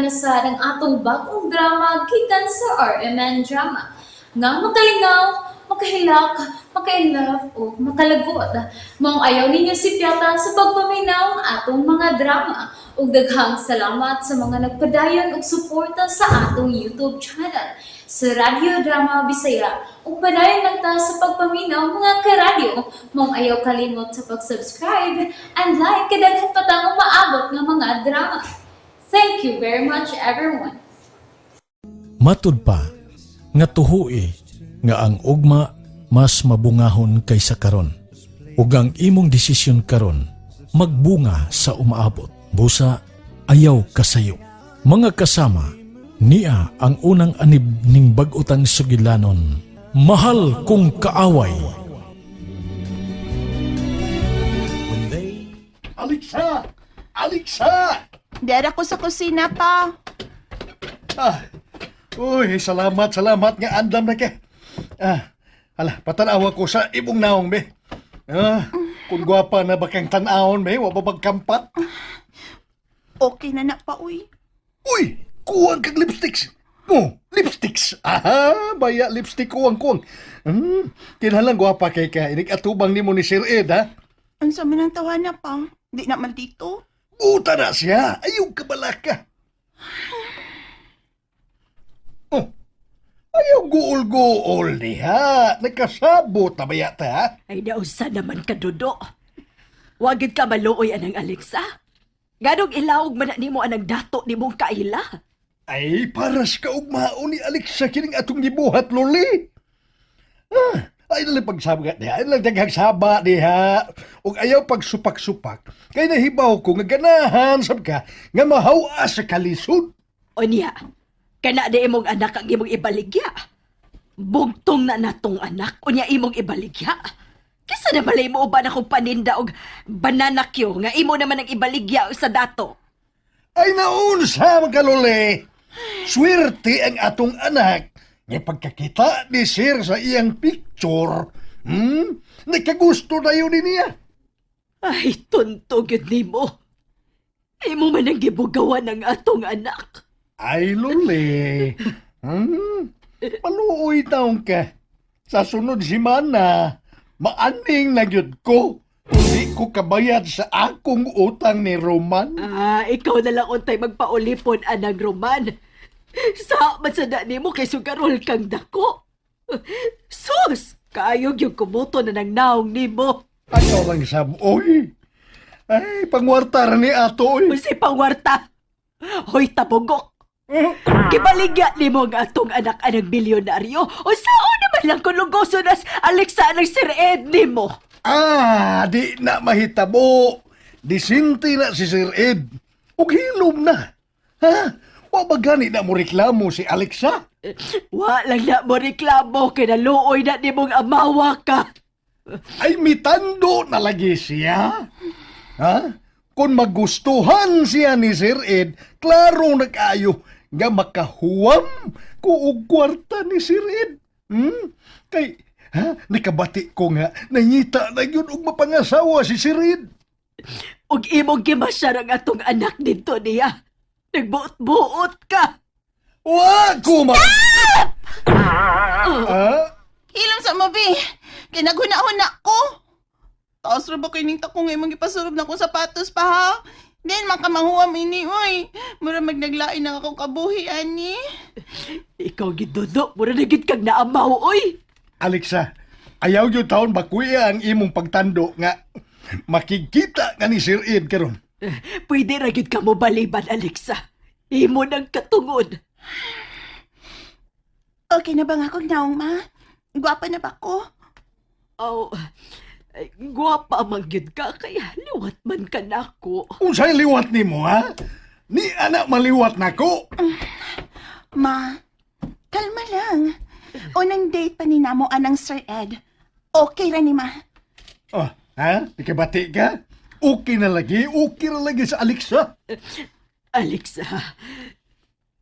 na sad ang atong bagong drama gikan sa RMN Drama nga makalingaw, makahilak, maka-inlove o makalagot. Maong ayaw ninyo sipyata sa pagpaminaw ang atong mga drama. Ug daghang salamat sa mga nagpadayon og suporta sa atong YouTube channel sa Radyo Drama Bisaya. Ug padayon lang ta sa pagpaminaw, mga karadyo. Maong ayaw kalimot sa pag-subscribe and like kay daghan pa tang umaabot nga mga drama. Thank you very much, everyone. Matud pa nga tuhui nga ang ugma mas mabungahon kaysa karon. Ug ang imong desisyon karon magbunga sa umaabot. Busa ayaw kasayo. Mga kasama, nia ang unang anib ning bag-o tang sugilanon. Mahal Kong Kaaway. Alexa! Alexa! Dera ko sa kusina pa. Ah, uy, salamat, salamat nga andam na ka. Ah, hala, patanawa ko sa ibong naong, be. Ah, kung gwapa na ba kang tan-awon, be, wa ba magkampat? Okay na na pa, uy. Uy, kuwang kag lipsticks. Oh, lipsticks. Aha, baya lipstick kuwang kuwang. Kinahanglan gwapa kay ka. Inig atubang nimo ni Sir Ed, ha? Unsa man ang tawana pa? Di na maldito. Buta na siya. Ayaw kabalaka. Oh, ayaw guol-guol niya. Nagkasabot na ba yata, ha? Ay, nausa naman ka, Dudo. Wagid ka maluoy anang Alexa. Ganong ilawog man na nimo anang dato nimong kaila. Ay, paras ka ugmao ni Alexa kining atong gibuhat, loli. Ah, ay nalang pagsaba niya. Ay nalang daghang saba niya. Ug ayaw pagsupak-supak. Kay nahibaw ko nga ganahan, sab ka, nga mahawa sa kalisod. O niya, kana di imong anak ang imong ibaligya. Bugtong na natong anak, unya imong ibaligya. Kisa na balay mo uban akong paninda og banana Q nga imo naman ang ibaligya sa dato. Ay naunsa mga loli. Swerte ang atong anak nga pagkakita ni Sir sa iyang picture, nagkagusto na yun ni niya. Ay, tonto gyud nimo. Imo man ang gibugawan ang atong anak. Ay loli, paluoy taong ka. Sa sunod simana, maaning na gyud ko. Kung di ko kabayad sa akong utang ni Roman. Ah, ikaw na lang untay magpaulipon anang Roman. Sa man sa da nimo kay sugarol kang dako. Sus, kaayog yung kumuto na ng naong nimo. Ayaw lang sab, oy. Ay, pangwarta ra ni ato, oy. Unsay pangwarta. Hoy, tabugok. Gibaligya nimo ang atong anak anang bilyonaryo. Unsaon naman lang kung lugoso nas Alexa ng Sir Ed nimo. Ah, di na mahitabo. Disinti na si Sir Ed. Ug hilom na. Ha? Wa ba gani na mo reklamo si Alexa? Wa lang na mo reklamo kay naluoy na nimong amawa ka. Ay mitando na lagi siya. Ha? Kung magustuhan siya ni Sir Ed, klaro na kaayo nga makahuwam ko og kwarta ni Sir Ed. Kay ha, nakabati ko nga nangita na yun og mapangasawa si Sir Ed. Ug imong gimasyar ang atong anak didto niya. Nagbuot-buot ka. Wa ko ma... Ah? Hilom sa mo, bi. Kinaghuna-huna ko. Taas ra ba kay ning takong imong gipasurob na akong sapatos pa, ha? Then, makamahuam ini, uy. Mura magnaglain na akong kabuhi, ani. Ikaw gidudo, mura na gid kang naamaw, oy. Alexa, ayaw yung taon bakuya ang imong pagtando nga makikita nga ni Sir Ed karon. Pwede ra gid ka mo baliban, Alexa. Imo nang katungod. Okay na ba nga akong naong, ma? Gwapa na ba ko? Oh, ay, gwapa man gyud ka kaya liwat man ka nako. Unsay liwat nimo ha? Ni anak maliwat nako. Ma, kalma lang. Unang date pa ni namo anang Sir Ed. Okay ra ni ma. Oh, ha? Di ka bati ka? Okay na lagi, okay na lagi sa Alexa. Alexa,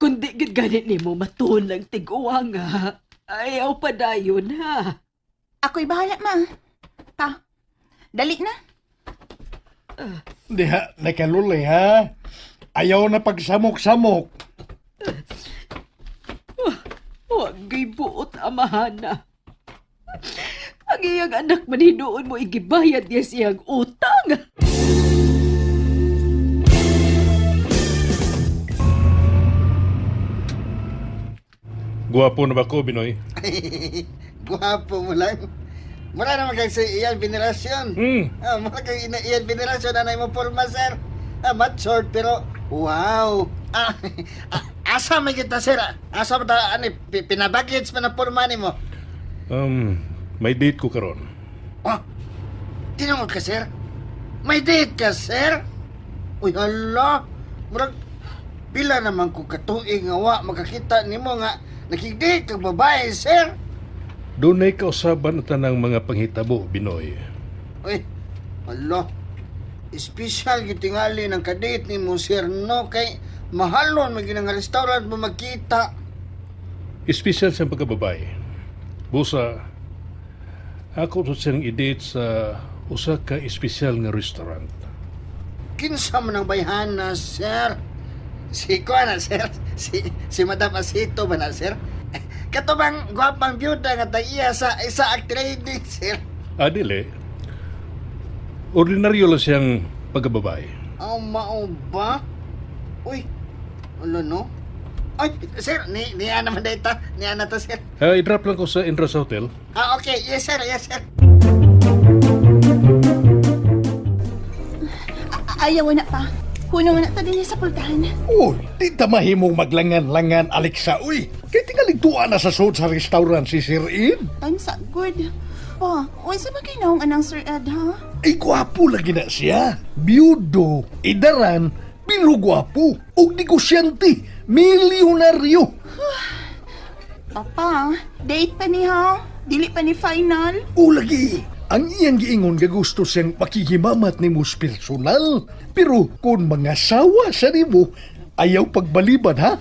kundi gid ganit nimo matuon lang tiguang ha. Ayaw pa dayon ha. Ako'y bahala, ma. Pa, dali na. Diha, nakaluli ha. Ayaw na pagsamok-samok. Wagay buot, amahana. Ang iyang anak man hinuon mo igibayad niya siyang utang. Guwapo na ba ko, Binoy? Guwapo mo lang. Mura naman kay si Ian Veneracion. Ah, mura kay ina Ian Veneracion anay mo porma, sir. Ah, matured pero wow. Ah, ah, asa man kita, sir? Asa ba ta ani pinabagits man ang porma nimo? May date ko karon. Ah, tinungod ka, sir? May date ka, sir? Uy, hala. Murag, pila naman ko katuig nga wa makakita nimo nga nakig-date kag babae, sir. Dunay kausaban na tanang mga panghitabo, Binoy. Uy, hala. Espesyal gitingali ng kadate ni mo, sir, no? Kay mahalon man nga restaurant mo magkita. Espesyal siyang pagkababae. Busa, ako to siyang i-date sa usa ka espesyal nga restaurant. Kinsa man ang bayhana, sir? Si kuha na, sir? Si Madam Asito ba na, sir? Kato bang gwapang byuda nga tag-iya sa Isaac Trading, sir? Ah, dili. Ordinaryo lang siyang pagkababae. Aw, mao ba? Uy, ano no? Ay, sir, niya naman data. Niya na to, sir. Ah, i-drop lang ko sa Indras Hotel. Ah, okay. Yes, sir. Yes, sir. Ayaw na pa. Kuno na ta din sa pultahan. Uy, di ta mahimong maglangan-langan, Alexa, uy. Kay tingalig tuwa na sa suot sa restaurant si Sir Ed. Time sa good. Pa, unsa ba kay naong anang Sir Ed ha? Ay, gwapo lagi na siya. Biyudo, idaran, pero gwapo. Og negosyante, milyonaryo. Papa, date pa ni ha? Dili pa ni final? O lagi, ang iyang giingon gagusto siyang makihimamat ni mo personal. Pero kung mga sawa sa nimo, ayaw pagbaliban ha.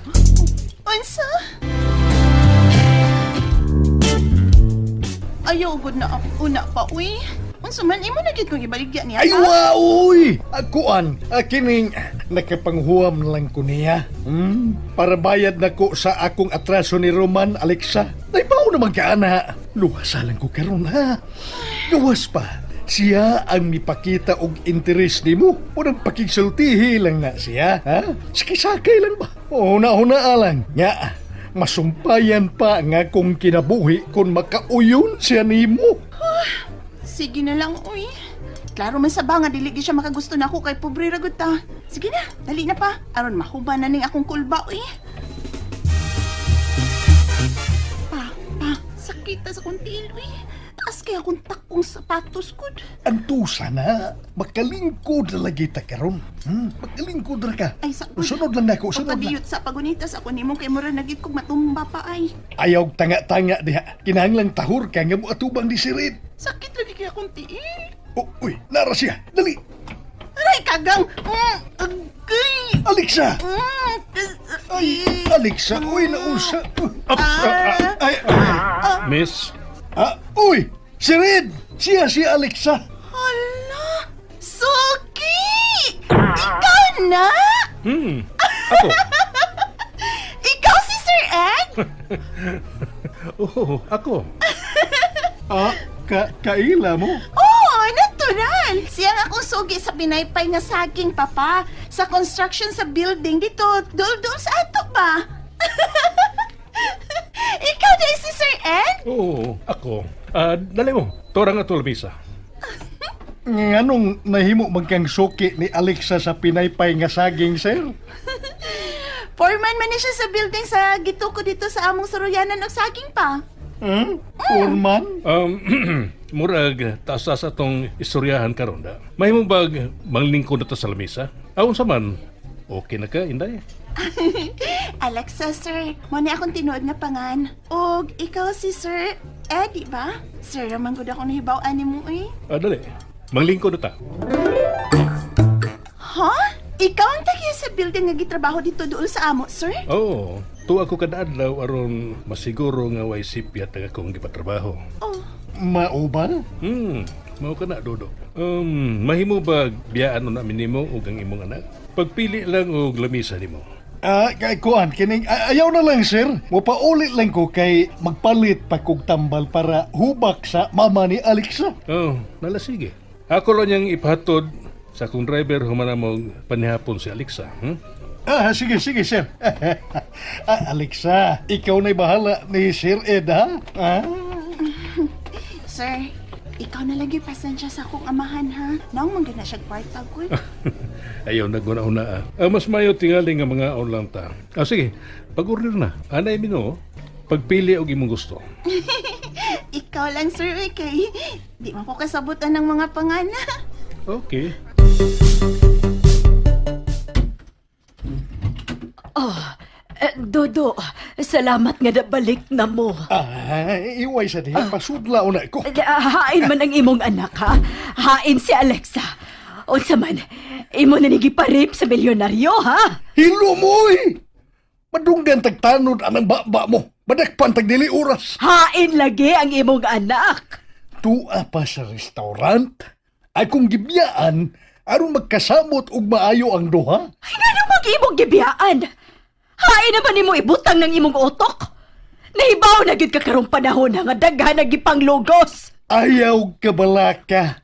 Unsa? Ayaw gud na ako una pa uy. Unsa man imo na gid kong ibaligya niya? Ay, ha? uy! Akuan, kining nakapanghuam lang ko niya. Para bayad na ko sa akong atraso ni Roman, Alexa. Ay, bao naman ka, ana. Luwasa lang ko karon ha. Gawas pa. Siya ang mipakita og interes nimo. Unang pakigsultihi lang na siya, ha? Sakay-sakay lang ba? Una-una lang. Nga, masumpayan pa nga kung kinabuhi kung makauyon siya nimo. Sige na lang uy. Klaro man sa ba nga dili gyud siya makagusto nako kay pobre ra gud ta. Sige na, dali na pa. Aron mahuba na ning akong kulba uy. Pa, pa, sakit ta sa akong tiil uy. Taas kay akong takong sapatos gud. Antusa na, makalingkod na lagi ta karon. Makalingkod ra ka. Ay, sa Sunod lang nako, sunod lang. Pagkabiyot sa pagunitas ako nimo kay mura na gid kog matumba pa ay. Ayaw tanga-tanga diha. Kinahanglang tahor ka nga moatubang di si Red. Sakit lagi kay akong tiil. Oh, uy, nara siya. Dali. Aray kagang. Agay. Alexa. Ay, Alexa, uy, nausa. Ah. Ay, ay. Miss, Ah, uy, si Red. Siya si Alexa. Hala! Suki! Ikaw na? Ako. Ikaw si Sir Ed? Oo, ako. Ah, kaila mo. Oo, natural! Siya ang akong sugi sa pinaypay nga saging, papa. Sa construction sa building dito, dul-dul sa ato ba? Ikaw na si Sir Ed? Oo, ako. Ah, dali mo. Torang ato lamisa. Nganong nahimo man kang suki ni Alexa sa pinaypay nga saging, sir? Foreman man ni siya sa building sa gituko dito sa among suruyanan og saging pa. Foreman? Murag, taas sa atong istoryahan karon da. Mahimo bag manglingkod na ta sa lamisa? Aon sa man, okay na ka, Inday? Alexa, sir. Mo ni akong tinuod nga pangan. Og ikaw si Sir Eddie ba? Sir, raman gud ako nahibaw-an nimo eh. Ah, dali. Manglingkod na ta. Ha? Ikaw ang tagiya sa building nga gitrabaho dito dool sa amo, sir? Oo, tuwa ko kada adlaw aron masiguro nga way sipyat ang akong gipatrabaho. Oh, Mao ba? Mao ka na, Dodo. Mahimo ba biyaan na nimo ug ang imong anak? Pagpili lang og lamisa nimo. Ah, kay kuan kining ayaw na lang sir. Mopaulit lang ko kay magpalit pa kog tambal para hubak sa mama ni Alexa. Oh, nala sige. Ako lang niyang ipahatod sa akong driver humana mo panihapon si Alexa. Ah, sige, sige, sir. Ah, Alexa, ikaw na'y bahala ni Sir Ed, ha? Ah? Sir, ikaw na lagi pasensya sa akong amahan ha. Naong man gyud na siya kwarta ko. Ayaw na guna-una ah. Ah, mas mayo tingali nga mga on lang ta. Ah, sige, pag-order na. Anay mino, pagpili og imong gusto. Ikaw lang sir, uy, kay di man ko kasabutan ng mga pangana. Okay. Eh, Dodo, salamat nga nabalik na mo. Ah, iway sa diha, pasudla una ko. Eh, Hain man ang imong anak, ha? Hain si Alexa. Unsa man, imo na ni giparip sa milyonaryo, ha? Hilo mo, eh! Madunggan tagtanod anang baba mo. Badakpan tag dili oras. Hain lagi ang imong anak. Tua pa sa restaurant. Ay kung gibiyaan, aron magkasamot og maayo ang duha. Ay, ngano mag imong gibiyaan? Hain naman nimo ibutang ng imong utok. Nahibaw na gyud ka karong panahon na nga daghan na gipanglugos. Ayaw ka balaka.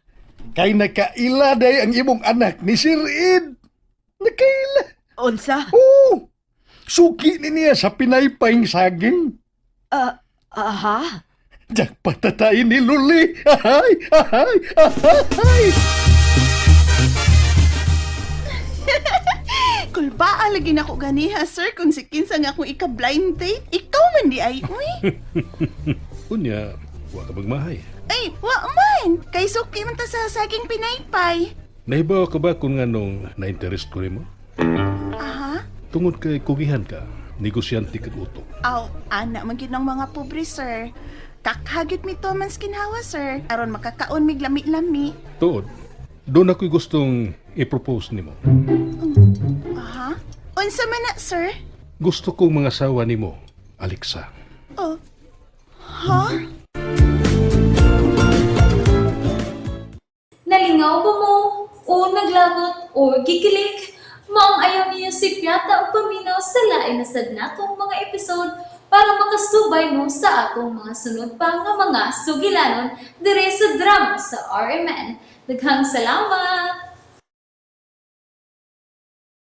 Kay nakaila day ang imong anak ni Sir Ed. Nakaila. Unsa? Oo. Suki ni niya sa pinaypayng saging. Ah, aha. Diyak patatayin ni Luli. Ahay, ahay, ahay. Kulbaa lagi na ko ganiha sir kung si kinsa nga akong ika-blind date. Ikaw man di ay uy. Unya, wa ka magmahay. Ay, wa man. Kay suki man ta sa saging pinaypay. Nahibaw ka ba kung anong na-interest ko nimo? Aha. Tungod kay kugihan ka, negosyante kag utok. Aw, ana man gyud ng mga pobre sir. Kakhagit mi to man skinhawa sir. Aron makakaon mig lami-lami. Tuod, doon ako'y gustong i-propose nimo. Aha. Unsa man na sir? Gusto kong mga asawa nimo, Alexa. Oh. Ha? Nalingaw ba mo? O naglagot o gikilig? Maong ayaw niyo si Piata o paminaw sa lain na sad natong mga episode para makasubay mo sa atong mga sunod pa nga mga sugilanon dire sa drama sa RMN. Daghang salamat!